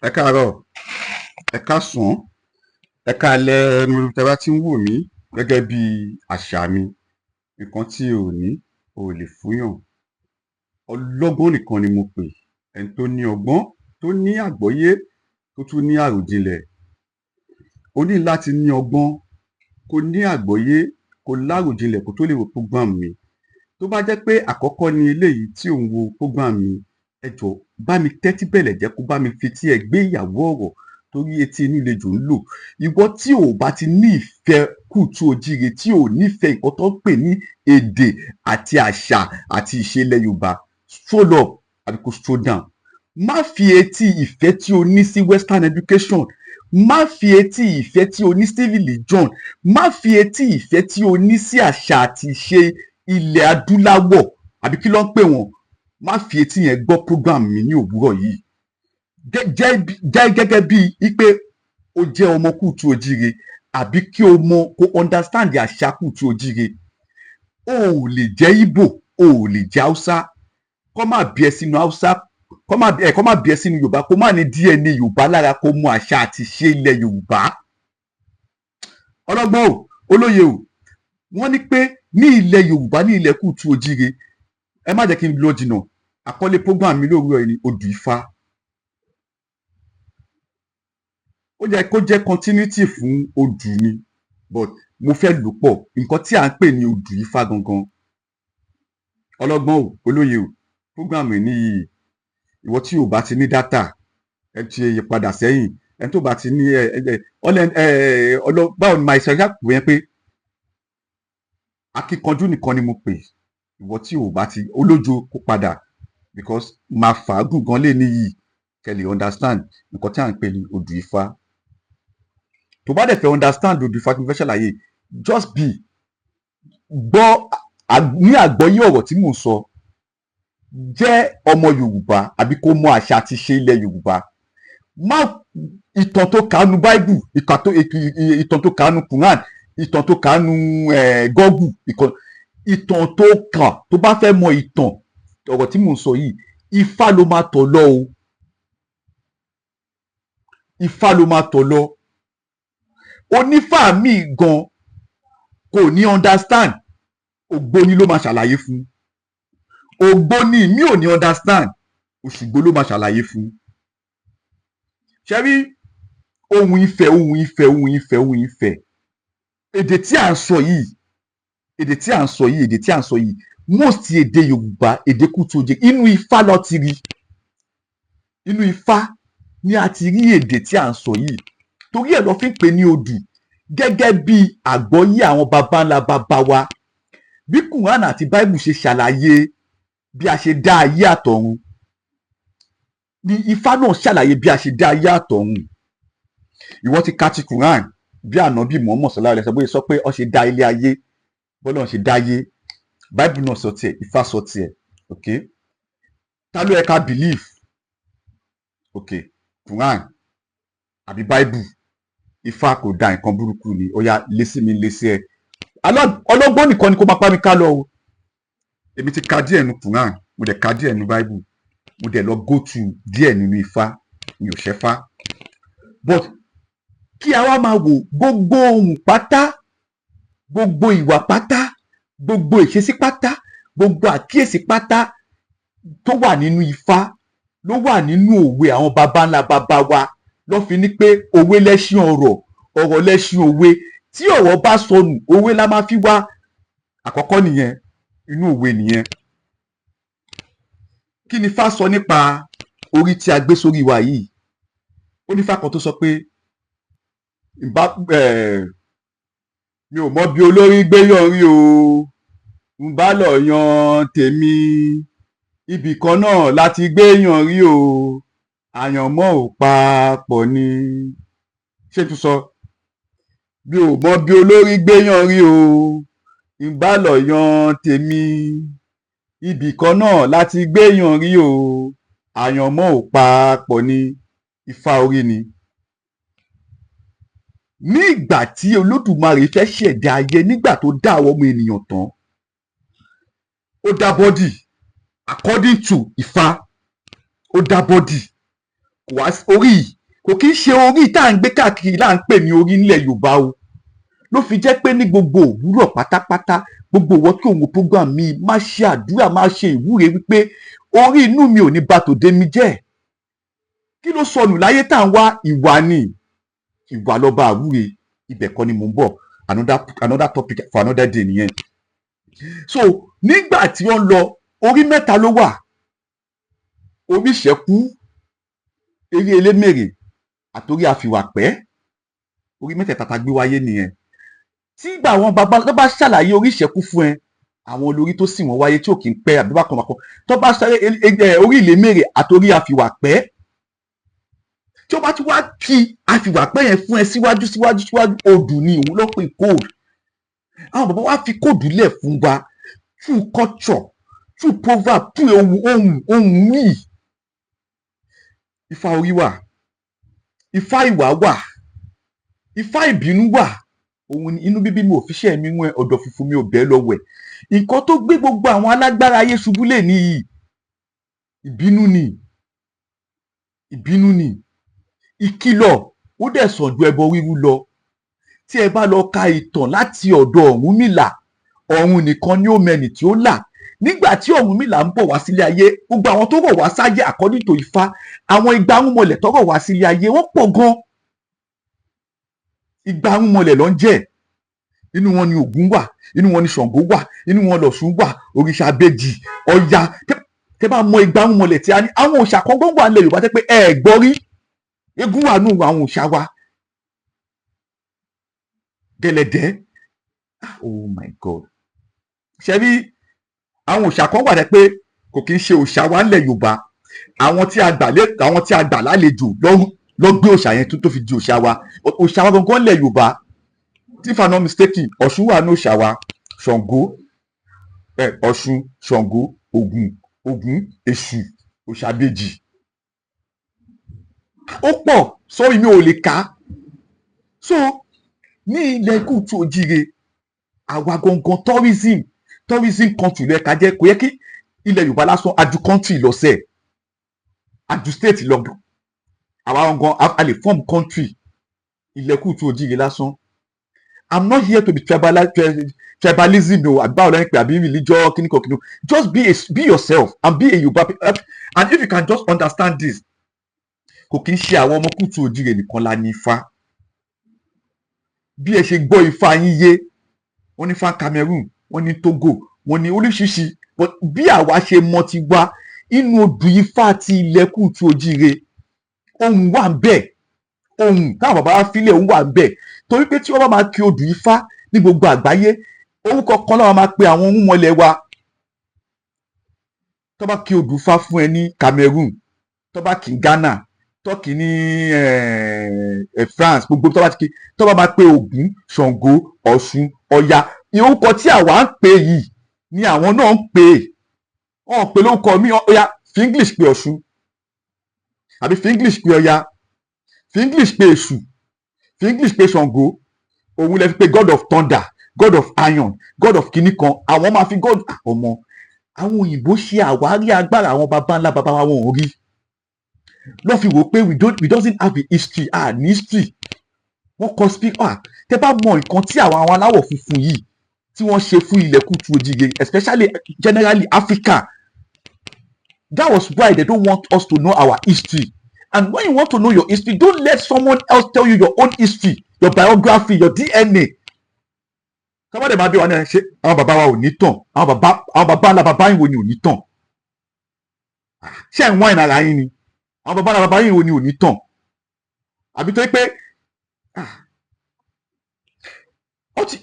Ẹ káàárọ̀, ẹ káàsán, ẹ káalẹ́ níbi tẹ́ bá ti ń wò mí. Gẹ́gẹ́ bí àṣà mi, nǹkan tí o ò ní, o ò lè fúnyàn. Ọlọ́gbọ́n nìkan ni mo pè, ẹni tó ní ọgbọ́n, tó ní àgbọ́yé, tó tún ní àròjinlẹ̀. O ní láti ní ọgbọ́n, kó ní àgbọ́yé, kó láròjinlẹ̀ kó tó lè wo program mi. Tó bá jẹ́ pé àkọ́kọ́ ni eléyìí tí ò ń wo program mi, ẹ jọ̀ọ́, bá mi tẹ́tí bẹ̀lẹ̀jẹ́, kó bá mi fetí ẹ gbé ìyàwó ọ̀rọ̀, torí etí inú lejò ń lò. Ìwọ tí ò bá ti ní ìfẹ́ kùtù òjíire, tí ò nífẹ̀ẹ́ nǹkan tó ń pè ní èdè àti àṣà àti ìṣe ilẹ̀ Yorùbá, stroll up àbí kó stroll down. Má fi etí ìfẹ́ tí o ní sí western education, má fi etí ìfẹ́ tí o ní sí religion, má fi etí ìfẹ́ tí o ní sí àṣà àti ìṣe ilẹ̀ adúláwọ̀, àbí kí ló ń pè wọ́n, má fi etí yẹn gbọ́ program mi ní òwúrọ̀ yìí. Jẹ́ gẹ́gẹ́ bíi wípé o jẹ́ ọmọ kùtù òjíire, àbí kí o mọ kó understand àṣà kùtù òjíire. O ò lè jẹ́ Ìgbò, o ò lè jẹ́ Haúsá, kó má bí ẹ sínú Haúsá, kó má bí ẹ sínú Yorùbá, kó má ní DNA Yorùbá lára, kó mọ àṣà àti ìṣe ilẹ̀ Yorùbá. Ọlọ́gbọ́n o, olóye o, wọ́n ní pé ní ilẹ̀ Yorùbá, ní ilẹ̀ kùtù òjíire, ẹ má jẹ́ kí n lọ jìnnà. Àkọlé program mi lówùúrọ̀ yìí ni odù Ifá. Ó jẹ́ kó jẹ́ continuity fún odù ni, but mo fẹ́ lò pọ̀ nǹkan tí à ń pè ní odù Ifá gangan. Ọlọ́gbọ́n o, olóye o, program ní yìí, ìwọ tí o bá ti ní data, ẹ ti yí padà sẹ́yìn. Ẹni tó bá ti ní ẹ ẹ ọlẹ ẹ ọlọ, báwo ni màá ṣe ṣàpò yẹn pé akíkanjú nìkan ni mo pè. Ìwọ tí o bá ti olójo, kó padà, because máa fàágùn gan lé níyì kẹ́ lè understand nǹkan tí à ń pè ní odù Ifá. Tó bá dẹ̀ fẹ́ understand odù Ifá tí mo fẹ́ ṣàlàyé, just be gbọ́ ní àgbọ́yé ọ̀rọ̀ tí mò ń sọ. Jẹ́ ọmọ Yorùbá, àbí kó mọ àṣà àti ṣe ilẹ̀ Yorùbá. Má ìtàn tó kàánu Bible, ìtàn tó kàánu Quran, ìtàn tó kàánu Google, ìtàn tó kàn. Tó bá fẹ́ mọ ìtàn ọ̀rọ̀ tí mò ń sọ yìí, Ifá ló máa tọ̀ lọ o, Ifá ló máa tọ̀ lọ. Onífá míì gan kò ní understand, ògbóni ló máa ṣàlàyé fún. Ògbóni mi ò ní understand, Òṣùgbó ló máa ṣàlàyé fún. Ṣe rí ohun Ifẹ̀, ohun Ifẹ̀, ohun Ifẹ̀, ohun Ifẹ̀, èdè tí à ń sọ yìí, èdè tí à ń sọ yìí, èdè tí à ń sọ yìí, most èdè Yorùbá, èdè kùtù òjè, inú Ifá ló ti rí. Inú Ifá ni a ti rí èdè tí à ń sọ yìí. Torí ẹ̀ ló fi ń pè ní odù, gẹ́gẹ́ bí àgbọ́yé àwọn baba ńlá baba wa. Bí Quran àti Bible ṣe ṣàlàyé bí a ṣe dá ayé àtọ̀run ni Ifá náà ṣàlàyé bí a ṣe dá ayé àtọ̀run. Ìwọ ti ka ti Quran, bí ànábì Muhammad sallallahu alaihi wasallam bóyá sọ pé ó ṣe dá ilé ayé, bọ́lá ṣe dá ayé. Bible náà sọ tiẹ̀, Ifá sọ tiẹ̀. Ok, ta ló yẹ ká believe? Ok, Quran àbí Bible? Ifá kò da, nǹkan burúkú ni. Ó yá, lésì mi, lésì ẹ. Ọlọ́gbọ́n nìkan ni kó máa pa mí ká lọ o. Èmi ti ka díẹ̀ nu Quran, mo dẹ̀ ka díẹ̀ nu Bible, mo dẹ̀ lọ go to díẹ̀ nínú Ifá. Mi ò ṣẹ́fá, but kí a wá máa wò, gbogbo ohun pátá, gbogbo ìwà pátá, gbogbo ìṣesí pátá, gbogbo àkíyèsí pátá tó wà nínú Ifá ló wà nínú òwe àwọn baba ńlá baba wa. Lọ́ fi ní pé òwe lẹ́ṣin ọ̀rọ̀, ọ̀rọ̀ lẹ́ṣin òwe. Tí ọ̀rọ̀ bá sọnù, òwe la máa fi wá. Àkọ́kọ́ nìyẹn, inú òwe nìyẹn. Kí ni Ifá sọ nípa orí tí a gbé sórí wa yìí? Ó ní Ifá kan tó sọ pé ìbá mi ò mọ bí olórí gbé yọrí o, ń bá lọ yan tèmi, ibì kan náà láti gbé yan rí o, àyànmọ́ ò papọ̀ ni. Ṣé tún sọ, mi ò mọ bí olórí gbé yan rí o, ń bá lọ yan tèmi, ibì kan náà láti gbé yan rí o, àyànmọ́ ò papọ̀ ni. Ifá orí ni. Ní ìgbà tí Olódùmarè fẹ́ ṣẹ̀dá ayé, nígbà tó dá àwọn ọmọ ènìyàn tán, ó dá body. According to Ifá, ó dá body. Kò wá orí yìí, kò kí ń ṣe orí tá à ń gbé káàkiri là ń pè ní orí nílẹ̀ Yorùbá o. Ló fi jẹ́ pé ní gbogbo òwúrọ̀ pátápátá, gbogbo ìwọ tí òun program mi, má ṣe àdúrà, má ṣe ìwúre wípé orí inú mi ò ní bà tòde mi jẹ́. Kí ló sọnù láyé tá à ń wá? Ìwà ni. Ìwà lọ́ba àwúre. Ibẹ̀ kọ́ ni mò ń bọ̀. Another topic for another day nìyẹn. So nígbà tí wọ́n lọ, orí mẹ́ta ló wà: orí ìṣẹ́kú, eré elémèrè àtòrí àfìwàpẹ́. Orí mẹ́tẹ̀ẹ̀ta tá a gbé wáyé nìyẹn. Tí ìgbà àwọn bàbá tó bá ṣàlàyé orí ìṣẹ́kú fún ẹ, àwọn olórí tó sì wọ́n wáyé tí ò kí ń pẹ́ àbí bákan bákan, tó bá ṣàlàyé orí ìlémèrè àtòrí àfìwàpẹ́, tí ó bá ti wá kí àfìwàpẹ́ yẹn fún ẹ síwájú síwájú síwájú, odù ni òun ló pè code. Àwọn bàbá wa fi code lẹ̀ fún wa through culture, through proverb, through ohun ohun ohun yìí. Ifá orí wà, ifá ìwà wà, ifá ìbínú wà. Òun ni inú bíbí mi ò fi ṣẹ́ mi mú ẹ, ọ̀dọ̀ funfun mi ò bẹ́ẹ̀ lọ wẹ̀. Nǹkan tó gbé gbogbo àwọn alágbára ayé ṣubú lè níyì, ìbínú ni. Ìbínú ni. Ìkìlọ̀ ó dẹ̀ sàn ju ẹbọ rírú lọ. Tí ẹ bá lọ ka ìtàn láti ọ̀dọ̀ Ọ̀rúnmìlà, ọ̀run nìkan ni ó mẹnì tí ó là. Nígbà tí Ọ̀rúnmìlà ń bọ̀ wá sílé ayé, gbogbo àwọn tó rọ̀ wá sáyé, according to Ifá, àwọn igba irúnmọlẹ̀ tó rọ̀ wá sílé ayé, wọ́n pọ̀ gan. Igba irúnmọlẹ̀ ló ń jẹ́. Inú wọn ni Ògún wà, inú wọn ni Ṣàngó wà, inú wọn lọ̀ṣun wà, òrìṣà bèjì, Ọya. Tẹ́ bá mọ igba irúnmọlẹ̀ tí a ní, àwọn òòṣà kan gbọ́n wà nílẹ̀ Yorùbá tẹ́ pé ẹ gbọ́ rí. Eégún wà nù àwọn òòṣà wa, gẹ̀lẹ̀dẹ́. Oh my God! Ṣe rí àwọn òòṣà kan wà tẹ́ pé kò kí ń ṣe òòṣà wa nílẹ̀ Yorùbá. Àwọn tí a gbà lálejò lọ gbé òòṣà yẹn tó fi di òòṣà wa. Òòṣà wa gangan nílẹ̀ Yorùbá, if I'm not mistaken, Ọ̀ṣun wà ní òòṣà wa, Ṣàngó, Ọ̀ṣun, Ṣàngó, Ògún, Ògún, Èṣù, òòṣà bèjì. Ó pọ̀, sọ́rí, mi ò lè kà á. So ní ilẹ̀ kùtù òjìrè, àwa gangan, tourism country ló yẹ ká jẹ́. Kò yẹ kí ilẹ̀ Yorùbá lásán aju country lọ́sẹ̀, aju state lọ. Àwa gangan a lè form country, ilẹ̀ kùtù òjìrè lásán. I'm not here to be tribalism o, àbí báwo lẹ́yìn pé, àbí religion kíníkan kíníkan. Just be yourself and be a Yorùbá. And if you can just understand this, kò kí ń ṣe àwọn ọmọ kùtù òjìrè nìkan la ní Ifá. Bí ẹ ṣe gbọ́ Ifá yín yé, wọ́n ní Ifá Cameroon, wọ́n ní Togo, wọ́n ní oríṣiríṣi, but bí àwa ṣe mọ ti wá inú odù Ifá ti ilẹ̀ kùtù òjìrè, ohun wà ń bẹ̀, ohun táwọn bàbá wa filẹ̀, ohun wà ń bẹ̀. Torí pé tí wọ́n bá máa kí odù Ifá ní gbogbo àgbáyé, orúkọ kan náà máa pe àwọn irúnmọlẹ̀ wa. Tó bá kí odù Ifá fún ẹ ní Cameroon, tó bá kí Ghana, tó kí ní France, gbogbo tó bá ti kí, tó bá máa pe Ògún, Ṣàngó, Ọ̀ṣun, Ọya, orúkọ tí àwa ń pè yìí ni àwọn náà ń pè é. Wọn pè lórúkọ mi. Ọya, fi English pe Ọ̀ṣun, àbí fi English pe Ọya, fi English pe Èṣù, fi English pe Ṣàngó. Òun lè fi pe God of thunder, God of iron, God of kinní kan. Àwọn máa fi God ọmọ àwọn òyìnbó ṣe àwárí agbára àwọn baba ńlá baba wa. Wọn ò rí lọ́ fi wò pé we doesn't have a history. Ah, ní history wọ́n kọ speak. Ah, tẹ́ bá mọ nǹkan tí àwọn aláwọ̀ funfun yìí tí wọ́n ṣe fún ilẹ̀ kùtù òjìrè, especially generally Africa. That was why they don't want us to know our history. And when you want to know your history, don't let someone else tell you your own history, your biography, your DNA. Sábàdé máa bí wa náà, ṣe àwọn bàbá wa ò ní tàn? Àwọn bàbá ńlá bàbá yín wo ni ò ní tàn? Ṣé ẹ̀ ń wáìnì ara yín ni? Àwọn bàbá ńlá bàbá yín wo ni ò ní tàn? Àbí tó yẹ pé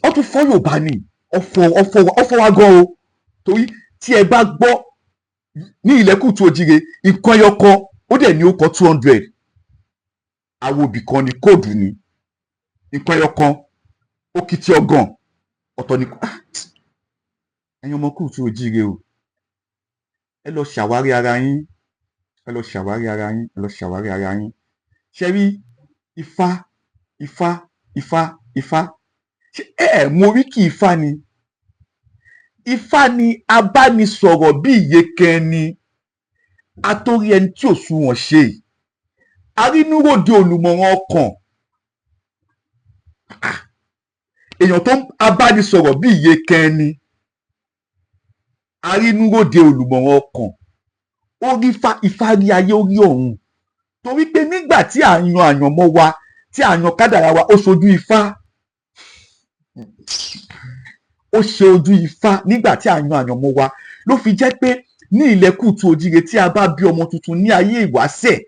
ó tún fọ́ Yorùbá ni, ọ̀fọ̀ ọ̀fọ̀ ọ̀fọ̀ wa gan o. Torí tí ẹ bá gbọ́ ní ilẹ̀ kùtù òjìrè, nǹkan ẹyọ kan, ó dẹ̀ ní ó kọ 200. Àwọn òbí kan ní code ní nǹkan ẹyọ kan, òkìtì ọgàn ọ̀tọ̀ ní. Ẹ̀yin ọmọ kùtù òjìrè o, ẹ lọ ṣàwárí ara yín, ẹ lọ ṣàwárí ara yín, ẹ lọ ṣàwárí ara yín. Ṣe rí Ifá, Ifá, Ifá, Ifá, ṣé ẹ mọ oríkì Ifá ni? Ifá ni abánisọ̀rọ̀ bí ìyèkẹ́ ni, atórí ẹni tí ò sunwọ̀n ṣe. Arínúròde olùmọ̀ràn ọkàn. Ah, èèyàn tó ń abánisọ̀rọ̀ bí iye kẹni. Arínúròde olùmọ̀ràn ọkàn, ó rí ifá, ifá rí ayé, ó rí ọ̀run, torí pé nígbà tí à ń yan àyànmọ́ wa, tí à ń yan kádàrá wa, ó ṣojú ifá, ó ṣe ojú ifá. Nígbà tí à ń yan àyànmọ́ wa, ló fi jẹ́ pé ní ilẹ̀ kùtù òjìrè, tí a bá bí ọmọ tuntun ní ayé ìwáṣẹ̀,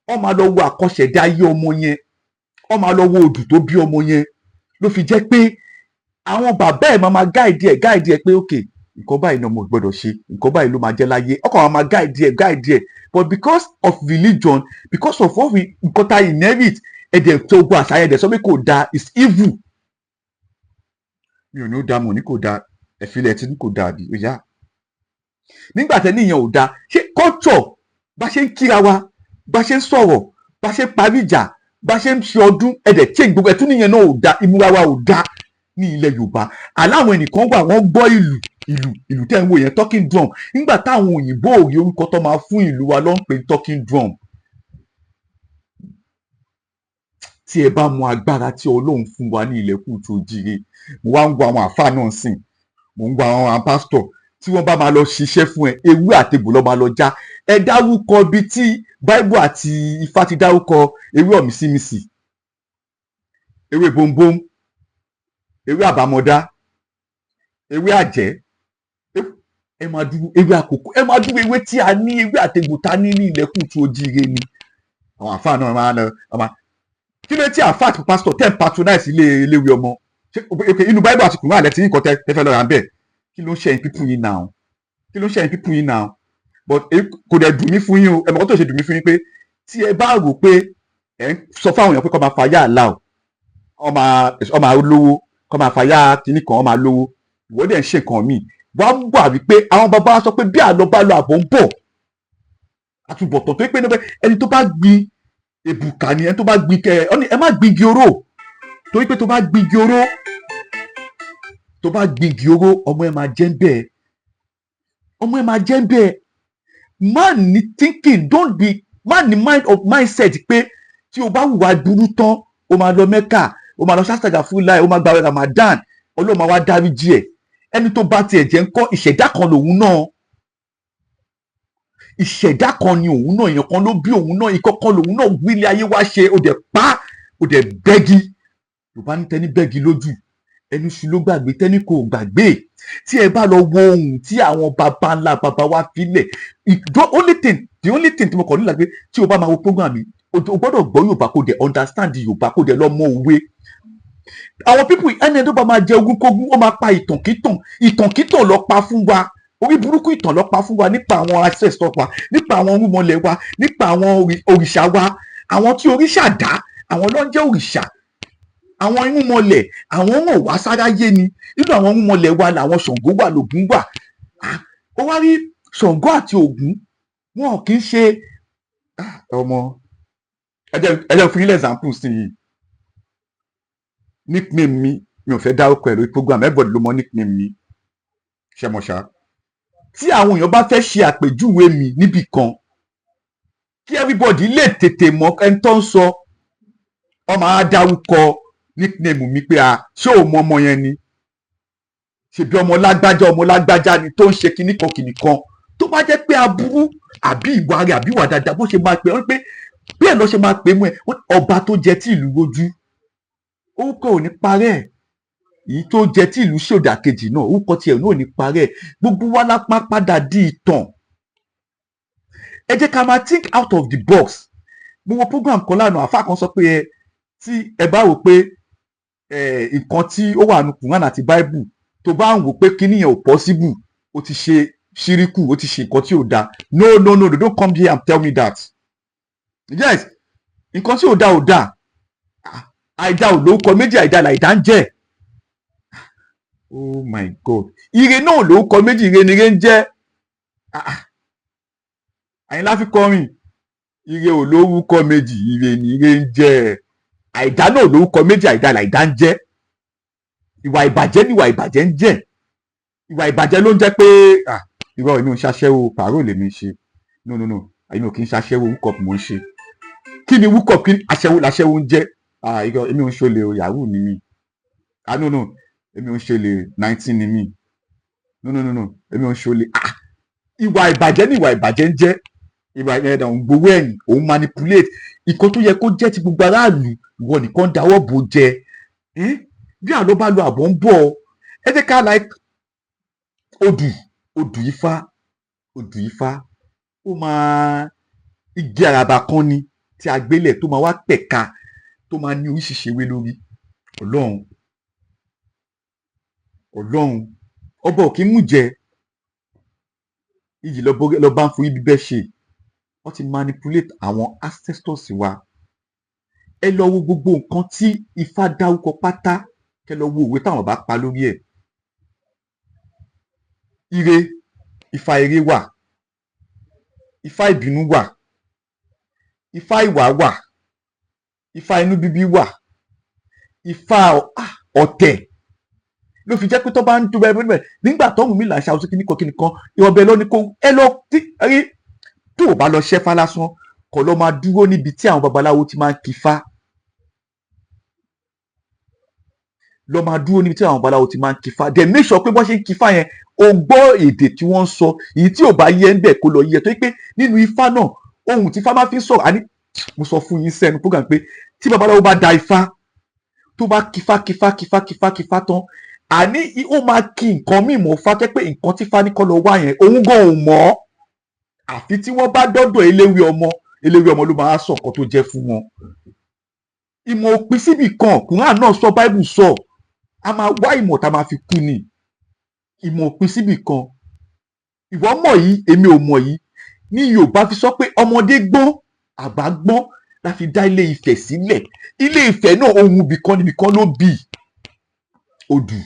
wọ́n máa lọ wo àkọsẹ̀dá ayé ọmọ yẹn, wọ́n máa lọ wo odù tó bí ọmọ yẹn. Ló fi jẹ́ pé àwọn bàbá ẹ̀ máa guide ẹ̀ pé, "Ok, nǹkan báyìí ni ọmọ gbọ́dọ̀ ṣe, nǹkan báyìí ló máa jẹ́ láyé." Ọkàn wọn máa guide ẹ̀, but because of religion, because of what we, nǹkan tá inherit, ẹ̀dẹ̀ tó gbọ́ àṣà, ẹ̀dẹ̀ sọ pé kò dáa, is evil. Mi ò ní ó dáa, mo ní kò dáa. Ẹ̀fílẹ̀ tí ní kò dáa bí ó yá. Nígbà tẹ́ níyẹn ò dáa, ṣé culture, bá ṣe ń kíra wa, bá ṣe ń sọ̀rọ̀, bá ṣe ń parí ìjà, bá ṣe ń ṣe ọdún, ẹ̀dẹ̀ change gbogbo ẹ̀tún níyẹn náà ò dáa. Ìmúra wa ò dáa ní ilẹ̀ Yorùbá. Aláwọn ẹnìkan wà, wọ́n gbọ́ ìlù ìlù ìlù tẹ́ ń wò yẹn, talking drum. Nígbà táwọn òyìnbó ò rí orúkọ tó máa fún ìlú wa, ló ń pè ní talking drum. Tí ẹ bá mọ agbára tí Ọlọ́run fún wa ní ilẹ̀ kùtù òjìrè, mo wá ń wo àwọn àáfàá náà sìn, mo ń wo àwọn pásítọ̀ tí wọ́n bá máa lọ ṣiṣẹ́ fún ẹ, ewé àtegbò lọ́ máa lọ já. Ẹ dárúkọ ibi tí Báíbù àti Ifá ti dárúkọ ewé ọ̀mísímísì, ewé bombom, ewé àbámọ̀dá, ewé àjẹ́. Ẹ máa dúró ewé àkókò, ẹ máa dúró ewé tí a ní, ewé àtegbò tá a ní ní ilẹ̀ kùtù òjìrè ni. Àwọn àáfàá náà máa lọ máa kí ló tí àáfàá àti pásítọ̀ tẹ́ ń patronize ilé eléwé ọmọ? Ṣé inú Báíbù àti Kùránì àlẹ́ tí nǹkan tẹ́ fẹ́ lọ́ra ń bẹ̀? Kí ló ń ṣe ẹ̀yin people yìí now? Kí ló ń ṣe ẹ̀yin people yìí now? But kò dẹ̀ dùn mí fún yín o. Ẹ mọ̀ kó tó ṣe dùn mí fún yín pé tí ẹ bá rò pé ẹ ń sọ fáwọn èèyàn pé kó máa fa yá àlá o, ọ máa lówó, kó máa fa yá kinní kan, ọ máa lówó, ìwọ dẹ̀ ń ṣe nǹkan míì. Wàá wà wípé àwọn bàbá wa sọ pé bí àlọ́ bá lọ, àbọ̀ ń bọ̀. Àtúbọ̀tán tó pé níbẹ̀, ẹni tó bá gbin èbùkà ni ẹni tó bá gbin kẹ ọ ní ẹ má gbin igi oró, torí pé tó bá gbin igi oró, tó bá gbin igi oró, ọmọ ẹ máa jẹ́ ń bẹ́ẹ̀, ọmọ ẹ máa jẹ́ ń bẹ́ẹ̀. Má ní thinking, don't be, má ní mind of mindset pé tí o bá hùwà burú tán, o máa lọ Mẹ́kà, o máa lọ sásàgà fún láì, o máa gba Ramadan, Ọlọ́run máa wá dáríjì ẹ̀. Ẹni tó bá tiẹ̀ jẹ́ ń kọ́, ìṣẹ̀dá kan lòun náà, ìṣẹ̀dá kan ni òun náà, èèyàn kan ló bí òun náà, ikọ́ kan lòun náà wílé ayé wá ṣe. Ó dẹ̀ pa, ó dẹ̀ bẹ́gi. Yorùbá ní tẹni bẹ́gi lójú ẹni ṣu ló gbàgbé, tẹni kò gbàgbé. Tí ẹ bá lọ wo ohun tí àwọn baba ńlá baba wa filẹ̀, the only thing tí mo kàn nílò pé tí o bá máa wo program mi, o gbọ́dọ̀ gbọ́ Yorùbá, kó dẹ̀ understand Yorùbá, kó dẹ̀ lọ mọ òwe àwọn people. Ẹni tó bá máa jẹ ogún kógún, ó máa pa ìtànkítàn. Ìtànkítàn lọ pa fún wa, orí burúkú ìtàn lọ pa fún wa nípa àwọn ancestors wa, nípa àwọn irúnmọlẹ̀ wa, nípa àwọn òrìṣà wa. Àwọn tí òrìṣà dá, àwọn ló ń jẹ́ òrìṣà. Àwọn irúnmọlẹ̀, àwọn ràn wá sáráyé ni. Nínú àwọn irúnmọlẹ̀ wa làwọn Ṣàngó wà, lògún wà. Ó wá rí Ṣàngó àti Ògún, wọn kì í ṣe ọmọ. Ẹ jẹ́ fún yín example sí yìí. Nickname mi, mi ò fẹ́ dárúkọ ẹ̀ lórí program, everybody ló mọ nickname mi. Ṣe mọ̀ ṣá, tí àwọn èèyàn bá fẹ́ ṣe àpèjúwe mi níbì kan, kí everybody lè tètè mọ ẹni tó ń sọ, wọ́n máa dárúkọ nickname mi pé, "A ṣé ò mọ ọmọ yẹn ni? Ṣebí ọmọ lágbájá, ọmọ lágbájá ni tó ń ṣe kinní kan kinní kan." Tó bá jẹ́ pé aburú àbí ìwà rẹ̀ àbí ìwà dáadáa, bó ṣe máa pè wọ́n pé bí ẹ̀ lọ́ ṣe máa pè mú ẹ. Ọba tó jẹ tí ìlú rojú, orúkọ ò ní parẹ́. Èyí tó jẹ tí ìlú ṣòdà kejì náà, orúkọ tiẹ̀ náà ò ní parẹ́. Gbogbo wa lápá padà di ìtàn. Ẹ jẹ́ ká máa think out of the box. Mo wo program kan lánàá, àfa kan sọ pé ẹ tí ẹ bá rò pé nǹkan tí ó wà nù Quran àti Bible, tó bá ń wò pé kíní yẹn ò possible, ó ti ṣe ṣíríkù, ó ti ṣe nǹkan tí ò dáa. No, no, no, don't come here and tell me that. Yes, nǹkan tí ò dáa ò dáa. Àìdá ò lórúkọ méjì, àìdá làìdá ń jẹ́. Oh my God! Ire náà lórúkọ méjì, ire ni ire ń jẹ́. Àyìnlá fi kọrin, ire ò lórúkọ méjì, ire ni ire ń jẹ́. Àìdá náà ò lórúkọ méjì, àìdá làìdá ń jẹ́. Ìwà ìbàjẹ́ ni ìwà ìbàjẹ́ ń jẹ́. Ìwà ìbàjẹ́ ló ń jẹ́ pé irọ́, èmi ò ń ṣaṣẹ́wó, pàrọ̀ lèmi ń ṣe. No, no, no, èmi ò kì í ṣaṣẹ́wó, orúkọ mò ń ṣe. Kí ni hookup? Kí ni aṣẹ́wó làṣẹ́wó ń jẹ́? Ah, irọ́, èmi ò ń ṣolè o, yahoo ni mí. Ah, no, no, èmi ò ń ṣolè, 19 ni mí. No, no, no, no, èmi ò ń ṣolè. Ah, ìwà ìbàjẹ́ ní ìwà ìbàjẹ́ ń jẹ́. Ìwà ẹ̀dá, òun gbowó ẹ̀yìn, òun manipulate ìkan tó yẹ kó jẹ́ ti gbogbo aráàlú, ìwọ nìkan dáwọ́ bò jẹ. Bí àlọ́ bá lọ, àbọ̀ ń bọ̀. Ẹ jẹ́ ká like odù, odù Ifá, odù Ifá, ó máa igi àràbà kan ni tí a gbélẹ̀ tó máa wá pẹ̀ka, tó máa ní oríṣiríṣi ewé lórí. Ọlọ́run, Ọlọ́run ọba ò kí ń mú jẹ iyì lọ́ba ń forí bíbẹ́ ṣe. Wọ́n ti manipulate àwọn ancestors wa. Ẹ lọ wo gbogbo nǹkan tí Ifá dárúkọ pátá, kẹ lọ wo òwe táwọn bá pa lórí ẹ̀. Ire, Ifá ire wà, Ifá ìbínú wà, Ifá ìwà wà, Ifá inú bíbí wà, Ifá ọ̀tẹ̀. Ló fi jẹ́ pé tó bá ń dúró ẹgbẹ́ níbẹ̀ nígbà tó Ọ̀rúnmìlà ń ṣàwùsí kíní kan kíní kan ọbẹ̀ lọ ní kó ẹ lọ tí rí. Tó o bá lọ ṣẹ́fá lásán, kọ́ lọ máa dúró níbi tí àwọn babaláwo ti máa ń kífá. Lọ máa dúró níbi tí àwọn babaláwo ti máa ń kífá, then make sure pé bọ́n ṣe ń kífá yẹn, o gbọ́ èdè tí wọ́n ń sọ. Èyí tí ò bá yẹ ń bẹ̀, kó lọ yẹ, torí pé nínú Ifá náà, ohun tí Ifá máa fi ń sọ̀rọ̀, àní mo sọ fún yín sẹ́nu program pé tí babaláwo bá da Ifá, tó bá kífá kífá kífá kífá kífá tán, àní ó máa kí nǹkan míì mọ́ Fá, tẹ́ pé nǹkan tí Fá ní kọ́ lọ wá yẹn, òun gan ò mọ̀ ọ́, àfi tí wọ́n bá dọ́dọ̀ eléwé ọmọ. Eléwé ọmọ ló máa sọ nǹkan tó jẹ́ fún wọn. Ìmọ̀ òpin síbì kan. Kùrán náà sọ, Báíbù sọ, a máa wá ìmọ̀ tá a máa fi kú ni. Ìmọ̀ òpin síbì kan. Ìwọ mọ̀ yìí, èmi ò mọ̀ yìí. Ní Yorùbá fi sọ pé ọmọdé gbọ́n, àgbà gbọ́n, la fi dá Ilé Ifẹ̀ sílẹ̀. Ilé Ifẹ̀ náà, ohun ibìkan níbìkan ló bì. Odù,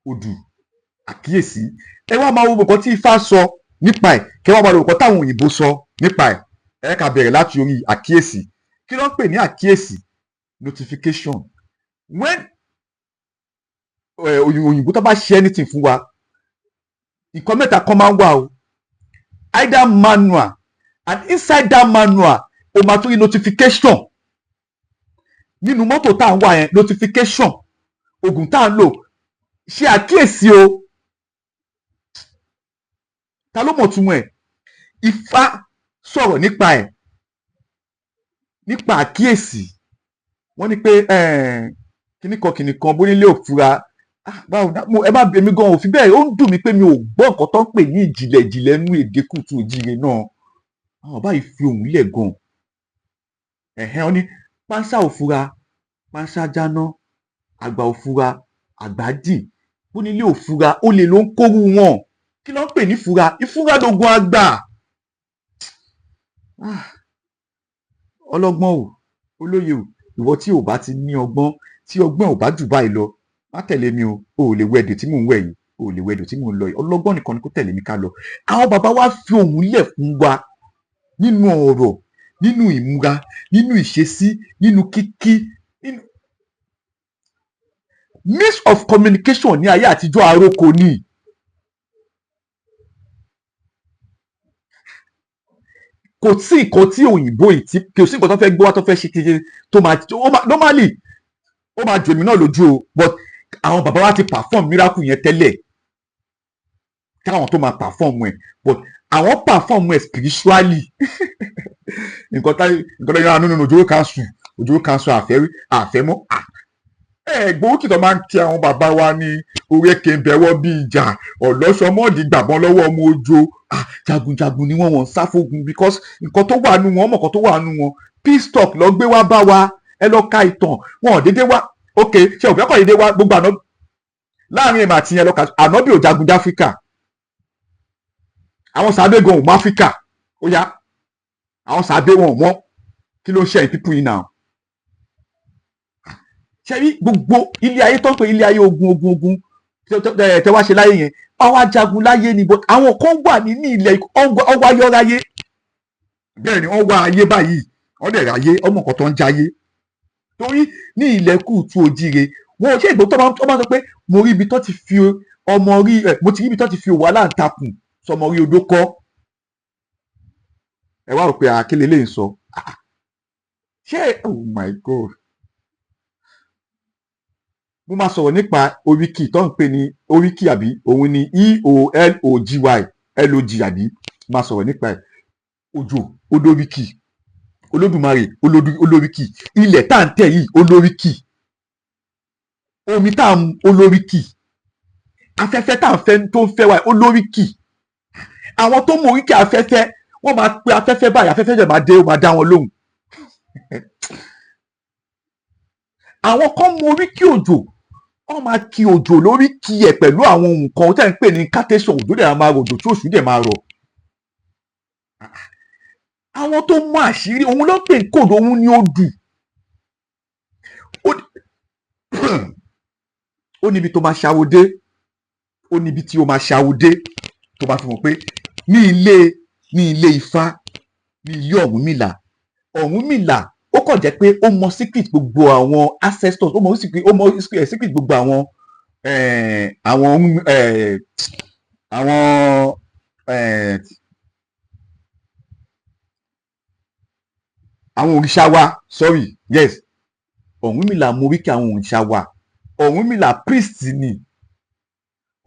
odù àkíyèsí. Ẹ wá máa wo nǹkan tí Ifá sọ nípa ẹ̀, kẹ wá máa wo nǹkan táwọn òyìnbó sọ nípa ẹ̀. Ẹ ká bẹ̀rẹ̀ láti orí àkíyèsí. Kí ló ń pè ní àkíyèsí? Notification. When òyìnbó tó bá ṣe anything fún wa, nǹkan mẹ́ta kan máa ń wà o: either manual, and inside that manual, o máa tún rí notification. Nínú mọ́tò tá à ń wà yẹn, notification. Oògùn tá à ń lò, ṣe àkíyèsí o. Ta ló mọ̀ túmọ̀ ẹ̀? Ifá sọ̀rọ̀ nípa ẹ̀, nípa àkíyèsí. Wọ́n ní pé kíní kan kíní kan bónílé òfura. Báwo mo ẹ má èmi gan ò fi bẹ́ẹ̀. Ó ń dùn mí pé mi ò gbọ́ nǹkan tó ń pè ní ìjìnlẹ̀ ìjìnlẹ̀ nú èdè kùtù òjìrè náà. Àwọn báyìí fi òun lẹ̀ gan. Ẹ̀hẹ́n, wọ́n ní pánsá ò fura, pánsá jáná. Àgbà ò fura, àgbà dì. Bónílé ò fura, olè ló ń kóru wọn. Kí ló ń pè ní fura? Ìfura lógun àgbà. Ọlọ́gbọ́n o, olóye o, ìwọ tí ò bá ti ní ọgbọ́n, tí ọgbọ́n ò bá jù báyìí lọ, má tẹ̀lé mi o. O ò lè wẹ̀dò tí mò ń wẹ̀ yìí, o ò lè wẹ̀dò tí mò ń lọ yìí. Ọlọ́gbọ́n nìkan ni kó tẹ̀lé mi ká lọ. Àwọn bàbá wa fi òun lẹ̀ fún wa nínú ọ̀rọ̀, nínú ìmúra, nínú ìṣesí, nínú kíkí, nínú means of communication. Ní ayé àtijọ́, àròkọ ni. Kò sí nǹkan tí òyìnbó yìí tí kò sí nǹkan tó fẹ́ gbé wá, tó fẹ́ ṣe kékeré tó máa, ó máa normally, ó máa jò mí náà lójú o. But àwọn bàbá wa ti perform miracle yẹn tẹ́lẹ̀ káwọn tó máa perform ẹ̀, but àwọn perform ẹ̀ spiritually. Nǹkan tá nǹkan tó yára nínú òjòrò council, òjòrò council, àfẹ́rí àfẹ́mọ́ ẹ gbòógì tó máa ń kí àwọn bàbá wa ní orí èké ń bẹ̀wọ̀ bí ìjà ọ̀lọ́sọmọ́ọ̀dì gbàbọ́n lọ́wọ́ ọmọ ojo. Jagunjagun ni wọ́n, wọ́n ń sá fógun because nǹkan tó wà nù wọn, mọ̀ nǹkan tó wà nù wọn. Peace talk lọ gbé wá bá wa. Ẹ lọ ka ìtàn wọn, ò dédé wá. Ok, ṣé òfin ọkọ̀ dédé wá? Gbogbo àná láàrin èèmọ̀ àti yẹn lọ kà, ànábì ò jagun dáfíríkà. Àwọn sàbẹ̀ gan ò mọ Áfíríkà. Ó yá, àwọn sàbẹ̀ wọn ò mọ̀. Kí ló ń ṣe people yìí náà? Ṣe rí gbogbo ilé ayé tó ń pè ilé ayé, ogun, ogun, ogun tẹ wá ṣe láyé yẹn, àwọn ajagun láyé ni. But àwọn kan wà nínú ilẹ̀, ọwọ́ ayọ́ráyé. Bẹ́ẹ̀ ni wọ́n wá ayé báyìí, wọ́n dẹ̀ ráyé ọmọ kan tó ń jayé, torí ní ilẹ̀ kùtù òjìrè wọn ò ṣe ìgbó tó máa sọ pé mo rí ibi tó ti fi ọmọ rí ẹ, mo ti rí ibi tó ti fi òwò aláǹtakùn sọmọ rí odó kọ́. Ẹ wá rò pé àkélé lè ń sọ. Ṣé, oh my God, mo máa sọ̀rọ̀ nípa oríkì tó ń pè ní oríkì, àbí òun ni eology log, àbí máa sọ̀rọ̀ nípa ẹ̀. Òjò olóríkì, Olódùmarè olóríkì, ilẹ̀ tá à ń tẹ̀ yìí olóríkì, omi tá à ń olóríkì, afẹ́fẹ́ tá à ń fẹ́ tó ń fẹ́ wá olóríkì. Àwọn tó mọ oríkì afẹ́fẹ́, wọ́n máa pe afẹ́fẹ́ báyìí, afẹ́fẹ́ dẹ̀ máa dé, ó máa dá wọn lóhùn. Àwọn kan mọ oríkì òjò, wọ́n máa kí òjò lóríkì ẹ̀ pẹ̀lú àwọn nǹkan tẹ́ ń pè ní incantation. Òjò dẹ̀ máa rọ̀, òjò tí òṣù dẹ̀ máa rọ̀. Àwọn tó mọ àṣírí, òun ló ń pè ní code, òun ni odù. Ó níbi tó máa ṣàwò dé, ó níbi tí ó máa ṣàwò dé tó bá fi mọ̀ pé ní ilé Ifá, ní ilé Ọ̀rúnmìlà. Ọ̀rúnmìlà, ó kàn jẹ́ pé ó mọ secret gbogbo àwọn ancestors, ó mọ secret gbogbo àwọn òrìṣà wa. Sorry, yes, Ọ̀rúnmìlà mọ oríkì àwọn òrìṣà wa. Ọ̀rúnmìlà priest ni.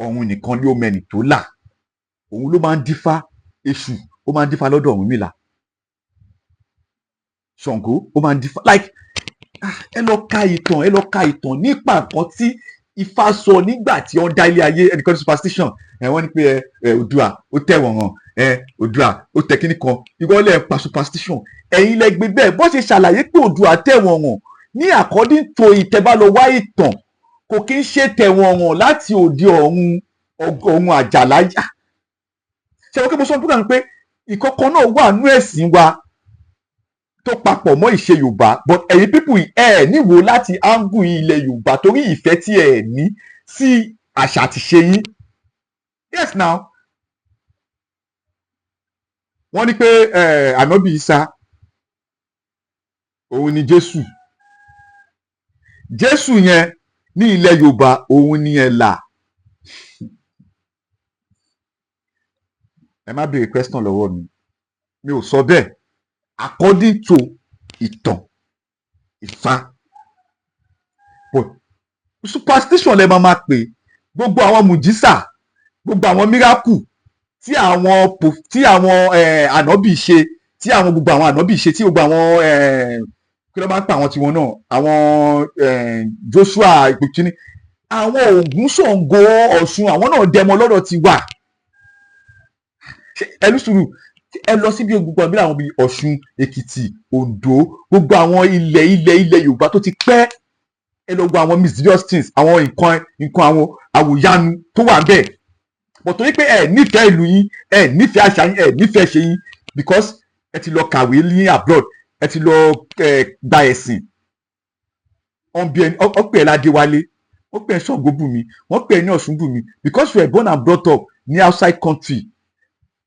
Ọ̀run nìkan ni ó mẹ́ni tó là. Òun ló máa ń dífá. Èṣù, ó máa ń dífá lọ́dọ̀ Ọ̀rúnmìlà. Ṣàngó, ó máa ń dífá. Like, ah, ẹ lọ ka ìtàn, ẹ lọ ka ìtàn nípa nǹkan tí Ifá sọ nígbà tí wọ́n dá ilé ayé. Ẹnìkan ní superstition ẹ. Wọ́n ní pé ẹ Oòduà ó tẹ̀wọ̀n hàn, ẹ Oòduà ó tẹ kíní kan. Ìrọ̀lẹ́ ẹ pa superstition. Ẹ̀yin lẹ gbé bẹ́ẹ̀. Bó ṣe ṣàlàyé pé Oòduà tẹ̀wọ̀n hàn ní according to ìtẹ́bá lọ wá ìtàn, kò kí ń ṣe tẹ̀wọ̀n hàn láti òde ọ̀run, ọ̀run àjàláyà. Ṣé wọ́n kí mo sọ fún mi pé ìkọ̀kan náà wà nú ẹ̀sìn wa tó papọ̀ mọ́ ìṣe Yorùbá, but ẹ̀yin people ẹ̀ níwò láti angle ilẹ̀ Yorùbá torí ìfẹ́ tí ẹ̀ ní sí àṣà àti ṣe yín. Yes, now, wọ́n ní pé Ànábì Isa, òun ni Jésù. Jésù yẹn ní ilẹ̀ Yorùbá, òun ni Ẹ̀là. Ẹ má béèrè question lọ́wọ́ mi, mi ò sọ bẹ́ẹ̀. According to ìtàn Ifá, but superstition lẹ máa máa pè gbogbo àwọn mùjísà, gbogbo àwọn miracle tí àwọn ànábì ṣe, tí àwọn gbogbo àwọn ànábì ṣe, tí gbogbo àwọn, kí ló máa ń pa àwọn tiwọn náà, àwọn Joshua ìpèkínní, àwọn Ògún, Ṣàngó, Ọ̀ṣun, àwọn náà dẹmọ lọ́dọ̀ ti wà. Ẹ ní sùúrù, ẹ lọ síbi gbogbo àbí àwọn bíi Ọ̀ṣun, Èkìtì, Oǹdó, gbogbo àwọn ilẹ̀ Yorùbá tó ti pẹ́. Ẹ lọ gbọ́ àwọn mysterious things, àwọn nǹkan àwọn àwòyanu tó wà bẹ́ẹ̀. But torí pé ẹ nífẹ̀ẹ́ ìlú yín, ẹ nífẹ̀ẹ́ àṣà yín, ẹ nífẹ̀ẹ́ ṣe yín, because ẹ ti lọ kàwé ní abroad, ẹ ti lọ gba ẹ̀sìn. Wọ́n bí ẹni, wọ́n pè é ládéwálé, wọ́n pè é Ṣàngóbùnmi, wọ́n pè é ní Ọ̀ṣunbùnmi, because you were born and brought up ní outside country.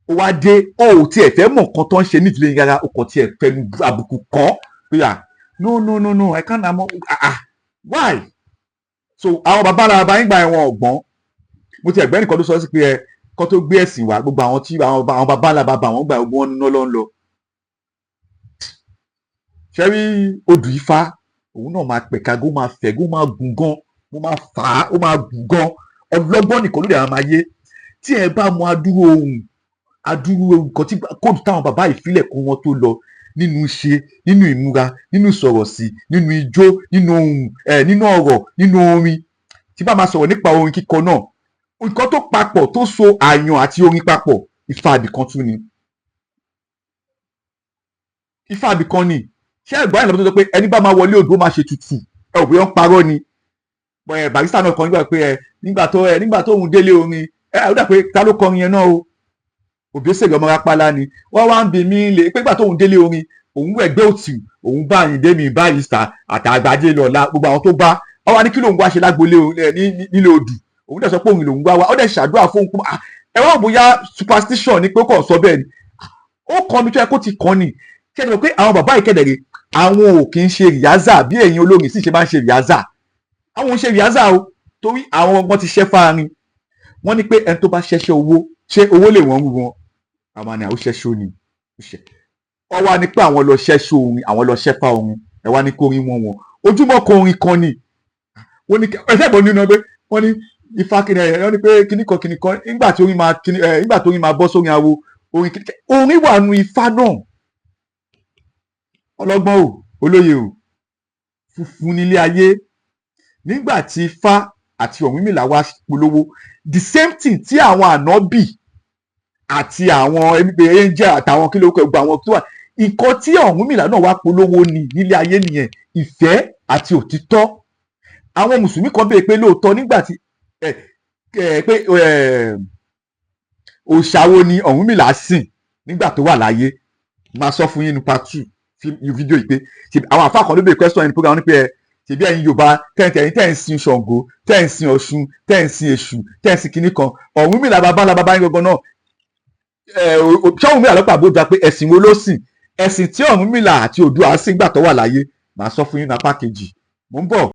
Ó wá dé, ó ò tiẹ̀ fẹ́ mọ̀ nǹkan tó ń ṣe nídìílé yín rárá. Ó kàn tiẹ̀ fẹnu àbùkù kàn pé, "Ah, no, no, no, no, I can't." Am, ah ah, why? So àwọn bàbá ara bàbá yín gbà ẹ̀wọ̀n ọ̀gbọ́n. Mo ti ẹ̀gbẹ́ nìkan tó sọ sí pé ẹ kọ́ tó gbé ẹ̀sìn wá, gbogbo àwọn tí àwọn bàbá ńlá bàbá àwọn gbà, gbogbo wọn níná ló ń lọ. Ṣé rí odù Ifá, òun náà máa pẹ̀ka, ó máa fẹ̀, ó máa gùn gan, ó máa fà á, ó máa gùn gan. Ọlọ́gbọ́n nìkan ló dẹ̀ máa yé. Tí ẹ bá mọ adúrú ohun, adúrú nǹkan tí code táwọn bàbá ìfilẹ̀ kó wọn tó lọ, nínú iṣẹ́, nínú ìmúra, nínú ìsọ̀rọ̀ sí, nínú ijó, nínú ohun ẹ̀, nínú ọ̀rọ̀, nínú orin. Tí bá máa sọ̀rọ̀ nípa orin kíkọ náà, nǹkan tó papọ̀ tó so àyàn àti orin papọ̀, Ifá àbìkan tún ni. Ifá àbìkan ni. Ṣé ẹ̀gbọ́n àyìnlá tó sọ pé ẹni bá máa wọlé odò, ó máa ṣe tutù? Ẹ ò bóyá ń parọ́ ni. Ẹ Barrister náà kọ nígbà pé ẹ nígbà tó òun délé orin ẹ, ó dà pé ta ló kọrin yẹn náà o? Òbésèré ọmọ Rápálá ni. Wọ́n wá ń bi mí lè pé nígbà tóun délé orin, òun ẹgbẹ́ òtù, òun bá Àyìndé mi, Barrister àtàgbàjé lọ́la, gbogbo àwọn tó bá ọ wá ní kí lòun wá ṣe lágbolé nílé odù. Òun dẹ̀ sọ pé òun lòun wá wá, ó dẹ̀ ṣàdúrà fóun kú. Ẹ wá bóyá superstition ni pé ó kàn sọ bẹ́ẹ̀ ni. Ó kàn mí tó yẹ kó ti kàn ní. Ṣé ẹ mọ̀ pé àwọn bàbá ìkẹ́dẹ̀rẹ̀, àwọn ò kì í ṣe rehearsal bí ẹ̀yin olórin sì ṣe máa ń ṣe rehearsal. Àwọn ò ń ṣe rehearsal o, torí àwọn ọmọ ti ṣẹ́ fárin. Wọ́n ní pé ẹni tó bá ṣẹ́ṣẹ́ owó, ṣé owó lè wọ́n rú wọn? Àwọn àni àwọn ṣẹ́ṣọ́ ni. Wọ́n wá ní pé àwọn lọ ṣẹ́ṣọ́ orin, àwọn lọ ṣẹ́fà orin. Ẹ wá ní kórin wọn wọn ojúmọ́ kan orin kan ni wọ́n ní ẹsẹ̀ ìbọn nínú ẹgbẹ́. Wọ́n ní ifá kìnì ẹ̀, wọ́n ní pé kíní kan kíní kan nígbà tí orin máa kíní ẹ̀, nígbà tí orin máa bọ́ sórin awo orin kíní orin wà nù ifá náà. Ọlọ́gbọ́n o, olóye o, funfun nílé ayé. Nígbà tí ifá àti Ọ̀rúnmìlà wá polówó the same thing tí àwọn ànábì àti àwọn angel àtàwọn kí ló kọ gbogbo àwọn tó wà, nǹkan tí Ọ̀rúnmìlà náà wá polówó ni nílé ayé nìyẹn, ìfẹ́ àti òtítọ́. Àwọn mùsùlùmí kan béèrè pé lóòótọ́, nígbà tí ẹ ẹ pé òòṣà wo ni Ọ̀rúnmìlà sìn nígbà tó wà láyé? Máa sọ fún yín ní part two fídíò yìí pé àwọn àfáà kan ló béèrè question ní program ní pé ẹ ṣèbí ẹ̀yin Yorùbá tẹ́ǹtẹ́, ẹ̀yin tẹ́ ń sin Ṣàngó, tẹ́ ń sin Ọ̀ṣun, tẹ́ ń sin Èṣù, tẹ́ ń sin kinní kan, Ọ̀rúnmìlà bàbá ńlá bàbá yín gangan náà ẹ ṣé Ọ̀rúnmìlà lọ́pàá àbójà pé ẹ̀sìn wo ló sìn, ẹ̀sìn tí Ọ̀rúnmìlà àti Oòduà sìn gbà tó wà láyé? Màá sọ fún yín ní apá kejì. Mò ń bọ̀.